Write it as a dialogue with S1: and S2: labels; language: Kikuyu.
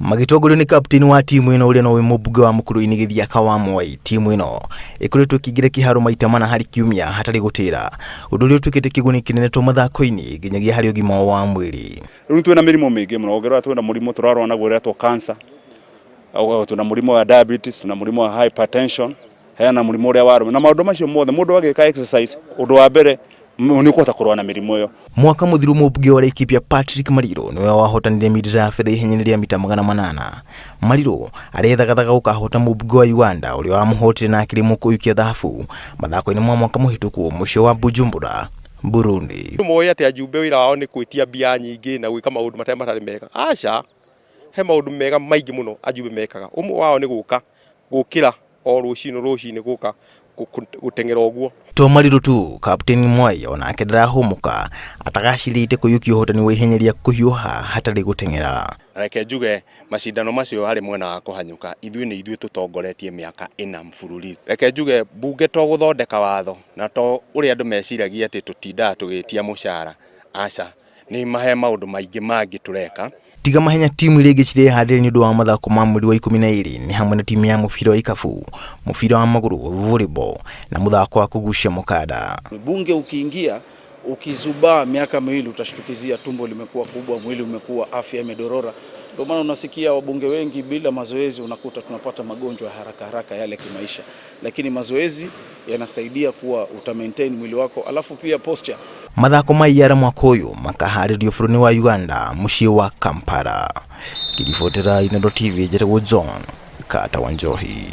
S1: Magĩtongorio nĩ kapteni wa timu ĩno ũrĩa nowe mũmbunge wa Mũkũrũ-inĩ Gĩthiaka wa Mwai, timu ĩno ĩkoretwo ĩkĩingĩra kĩharo maita mana harĩ kiumia hatarĩ gũtĩra, ũndũ ũrĩa ũtuĩkĩte kĩguni kĩnene to mathako-inĩ nginyagia harĩ ũgima wa mwĩrĩ.
S2: Rĩu twĩna mĩrimũ mĩingĩ mũno, ũngĩrora twĩna mũrimũ tũrarwara naguo ũretwo cancer, twĩna mũrimũ wa diabetes, twĩna mũrimũ wa hypertension, hena mũrimũ ũrĩa wa arũme na maũndũ macio mothe mũndũ agĩka exercise ũndũ wa mbere nĩ ũkũhota kũrũa na mĩrimũ ĩyo.
S1: Mwaka mũthiru mũmbunge wa Laikipia Patrick Mariru nĩwe wahotanire mindira ya betha ihenya-inĩ rĩa mita 800. Mariru arethagathaga gũkahota mũmbunge wa Uganda ũrĩa wamũhotire na akĩrĩmwo kũiyũkia thahabu mathako-inĩ ma mwaka mũhĩtũku mũciĩ wa Bujumbura, Burundi.
S3: Moĩ atĩ ajumbe wĩra wao nĩ gwĩtia mbia nyingĩ na gwĩka maũndũ matarĩ matarĩ mega. Aca, he maũndũ mega maingĩ mũno ajumbe mekaga. Ũmwe wao nĩ gũka gũkĩra o rũcinĩ rũcinĩ gũka gũteng'era ũguo.
S1: To Mariru tu, Kapteni Mwai o nake ndarahũmũka atagacĩrĩte kũiyũkia ũhotani wa ihenya rĩa kũhiũha hatarĩ gũteng'era.
S4: Reke njuge macindano macio harĩ mwena wa kũhanyũka ithuĩ nĩ ithuĩ tũtongoretie mĩaka ĩna mfululizo. Reke njuge mbunge to gũthondeka watho na to ũrĩa andũ meciragia atĩ tũtindaga tũgĩtia mũcara, aca. Nĩ ma he maũndũ maingĩ mangĩ tũreka.
S1: Tiga mahenya timu iria ingĩ cirehandĩra nĩ ũndũ wa mathako ma mweri wa 12 nĩ hamwe na timu ya mũbira wa ikabu, mũbira wa magũrũ, volleyball na mũthako wa kũgucia mũkanda.
S5: Bunge ukiingia ukizubaa miaka miwili utashtukizia tumbo limekuwa kubwa, mwili umekuwa, afya imedorora. Ndio maana unasikia wabunge wengi bila mazoezi unakuta tunapata magonjwa ya haraka haraka yale kimaisha, lakini mazoezi yanasaidia kuwa uta maintain mwili wako, alafu pia posture.
S1: Mathako ma IARA mwaka ũyũ makaharĩrio bũrũri wa Uganda mũciĩ wa Kampala. Ngĩribotera Inooro TV njĩtagwo John Kata wa Njohi.